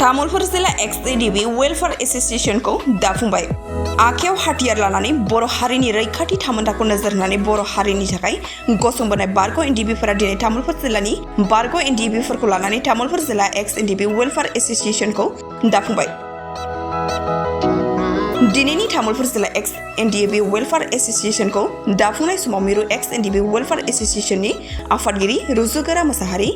तामुलपुर जिला XADB welfare एसोसिएशनखौ दाफुंबाय। आखायाव हाथियार लानानै बर' हारिनि रैखाथि थामोन्थाखौ नोजोर होनानै बर' हारिनि थाखाय गसंबोनाय बारग' NDFBफोरा दिनै तामुलपुर जिल्लानि बारग' NDFBफोरखौ लानानै तामुलपुर जिला XADB वेलफेयर एसोसिएशनखौ दाफुंबाय। दिनैनि तामुलपुर जिला XADB वेलफेयर एसोसिएशनखौ दाफुंनाय समाव मिरु XADB वेलफेयर एसोसिएशननि आफादगिरि रुजुगोरा मोसाहारि,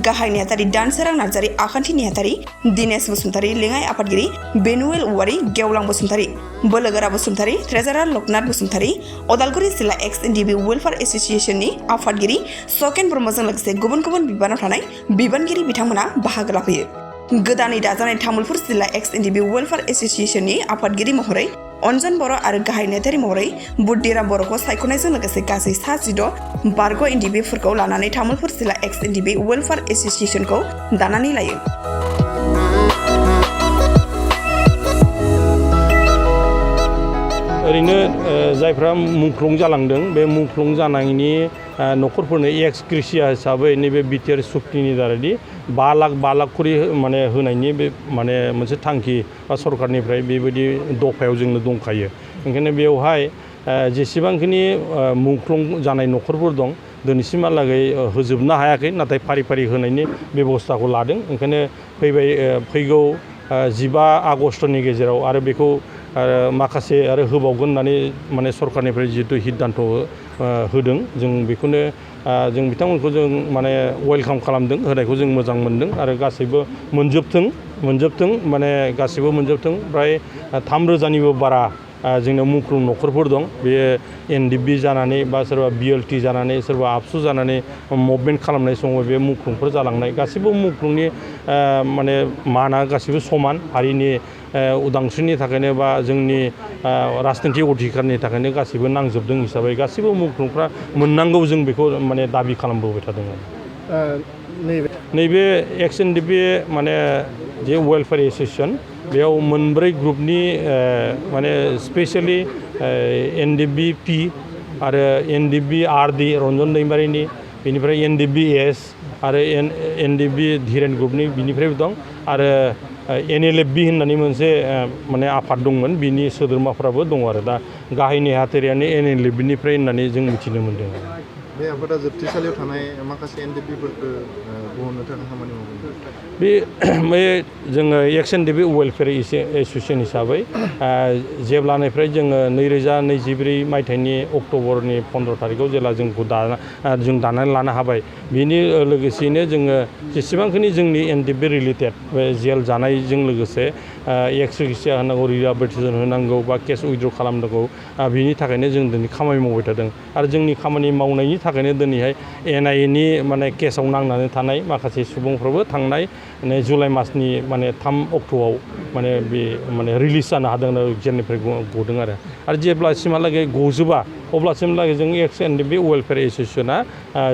गाहाय नेहाथारि दानसोरां नार्जारि, आखान्थि नेहाथारि दिनेश बसुमतारि, लेङाइ आफादगिरि बेनुएल औवारि, गेवलां बसुमतारि, बोलोगोरा बसुमतारि, ट्रेजारार लकनाथ बसुमतारि, अदालगुरि जिल्ला XADB वेलफेयर एसोसिएशननि आफादगिरि सकेन ब्रह्मजों लोगोसे गुबुन गुबुन बिबानाव थानाय बिबानगिरि बिथांमोना बाहागो लाफैयो। गोदानै दाजानाय तामुलपुर जिल्ला XADB वेलफेयर एसोसिएशननि आफादगिरि महरै अनजन बर' आरो गाहाय नेहाथारि महरै बुद्धिराम बर'खौ सायख'नायजों लोगोसे गासै 16 बारग' NDFBफोरखौ लानानै तामुलपुर जिल्ला XADB वेलफेयर एसोसिएशनखौ दानानै लायो। ओरैनो जायफ्रा मुंख्लं जालांदों बे मुंख्लं जानायनि न'खरफोरनो एक्स ग्रेसिया हिसाबै नैबे बिटिआर सुक्तिनि दारैदि 5 लाख खरि माने होनायनि बे माने मोनसे थांखि बा सरकारनिफ्राय बेबायदि दफायाव जोंनो दंखायो। ओंखायनो बेवहाय जेसेबांखिनि मुंख्लं जानाय न'खरफोर दं दिनैसिमहालागै होजोबनो हायाखै, नाथाय फारि फारि होनायनि बेबस्थाखौ लादों। ओंखायनो फैगौ 15 आगस्टनि गेजेराव आरो बेखौ माखासे आरो होबावगोन होननानै माने सरकारनिफ्राय जिहेतु सिद्धान्त होदों, जों बेखौनो जों बिथांमोनखौ जों माने वेलकाम खालामदों, होनायखौ जों मोजां मोनदों आरो गासैबो मोनजोबथों माने गासैबो मोनजोबथों। प्राय 3,000निबो बारा जोंनाव मुंख्लं न'खरफोर दं। बेयो NDFB जानानै बा सोरबा BLT जानानै सोरबा आबसु जानानै मुभमेन्ट खालामनाय समाव बे मुंख्लंफोर जालांनाय गासैबो मुंख्लंनि माने माना गासैबो समान हारिनि उदांस्रिनि थाखायनो बा जोंनि राजनितिक अधिकारनि थाखायनो गासैबो नांजोबदों हिसाबै गासैबो मुंख्लंफ्रा मोननांगौ, जों बेखौ माने दाबि खालामबोबाय थादों। नैबे XADB माने जे वेलफेयर एसोसिएशन बेयाव मोनब्रै ग्रुपनि माने स्पेशली NDFB आरो NDFB RD रन्जन दैमारिनि, बेनिफ्राय NDFB S आरो NDFB धीरेन ग्रुपनि बिनिफ्रायबो दं आरो NLFB होननानै मोनसे माने आफाद दंमोन, बिनि सोद्रोमाफ्राबो दङ आरो दा गाहाय नेहाथारियानो NLFBनिफ्राय होननानै जों मिथिनो मोन्दों। बे आफादा जोबथेसालियाव थानाय माखासे NDFBफोरखौ बहननो थाखाय खामानि मावदों। बे जोङो XADB वेलफेयर एसोसिएशन हिसाबै जेब्लानिफ्राय जोङो 2024 मायथाइनि अक्ट'बरनि 15 तारिखआव जेब्ला जोंखौ जों दानानै लानो हाबाय, बेनि लोगोसेयैनो जोङो जेसेबांखिनि जोंनि NDFB रिलेटेड जेल जानायजों लोगोसे एक्स ग्रेसिया होनांगौ, रिहेबिलिटेसन होनांगौ बा केस उइथड्र खालामनांगौ, बिनि थाखायनो जों दिनै खामानि मावबाय थादों आरो जोंनि खामानि मावनायनि थाखायनो दिनैहाय NIAनि माने केसाव नांनानै थानाय माखासे सुबुंफ्राबो थांनाय जुलाइ मासनि माने 3 अक्ट'आव माने बे माने रिलिज जानो हादों आरो जेलनिफ्राय गदों आरो जेब्लासिमहालागै गजोबा अब्लासिमहालागै जों XADB वेलफेयर एसोसिएशना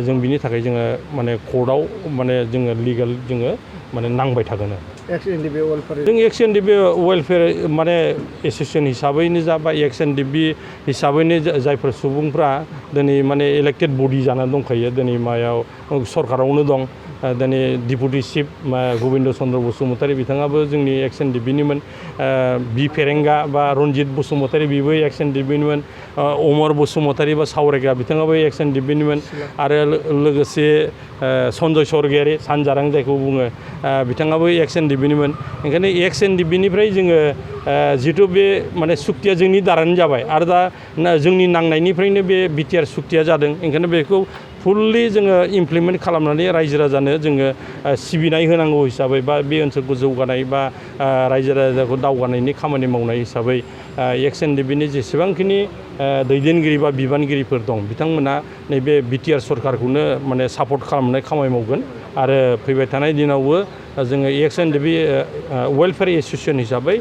जों बिनि थाखाय जोङो माने कर्टआव माने जोङो लिगेल जोङो माने नांबाय थागोन। जों XADB वेलफेयर माने एसोसिएशन हिसाबैनो जा बा XADB हिसाबैनो जायफोर सुबुंफ्रा दिनै माने इलेक्टेड बडि जानानै दंखायो, दिनै मायाव सरकारावनो दं। दिनै डिपुटि चिफ गबिन्द चन्द्र बसुमतारी बिथाङाबो जोंनि XADBनिमोन, बि फेरेंगा बा रन्जित बसुमतारी बेबो XADBनिमोन, अमर बसुमतारी बा सावरायग्रा बिथाङाबो XADBनिमोन आरो लोगोसे सन्जय सरगियारि सानजारां जायखौ बुङो बिथाङाबो XADBनिमोन। ओंखायनो XADBनिफ्राय जोङो जिहेतु बे माने सुक्तिया जोंनि दारानो जाबाय आरो दा जोंनि नांनायनिफ्रायनो बे बिटिआर सुक्तिया जादों। ओंखायनो बेखौ फुल्लि जोङो इमप्लिमेन्ट खालामनानै रायजो राजानो जोङो सिबिनाय होनांगौ हिसाबै बा बे ओनसोलखौ जौगानाय बा रायजो राजाखौ दावगानायनि खामानि मावनाय हिसाबै XADBनि जेसेबांखिनि दैदेनगिरि बा बिबानगिरिफोर दं बिथांमोना नैबे बिटिआर सरकारखौनो माने सापर्ट खालामनाय खामानि मावगोन आरो फैबाय थानाय दिनावबो जोङो XADB वेलफेयर एसोसिएशन हिसाबै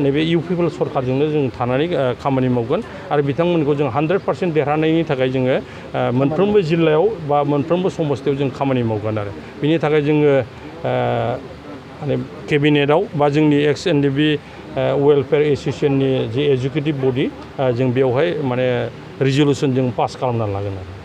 नैबे UPP सरकारजोंनो जों थानानै खामानि मावगोन आरो बिथांमोनखौ जों 100% देरहानायनि थाखाय जोङो मोनफ्रोमबो जिल्लायाव बा मोनफ्रोमबो समस्थियाव जों खामानि मावगोन आरो बिनि थाखाय जोङो माने केबिनेटआव बा जोंनि XADB वेलफेयर एसोसिएशननि जे एजुकेटिभ बडि जों बेवहाय माने रिजल्युसन जों पास खालामनानै लागोन आरो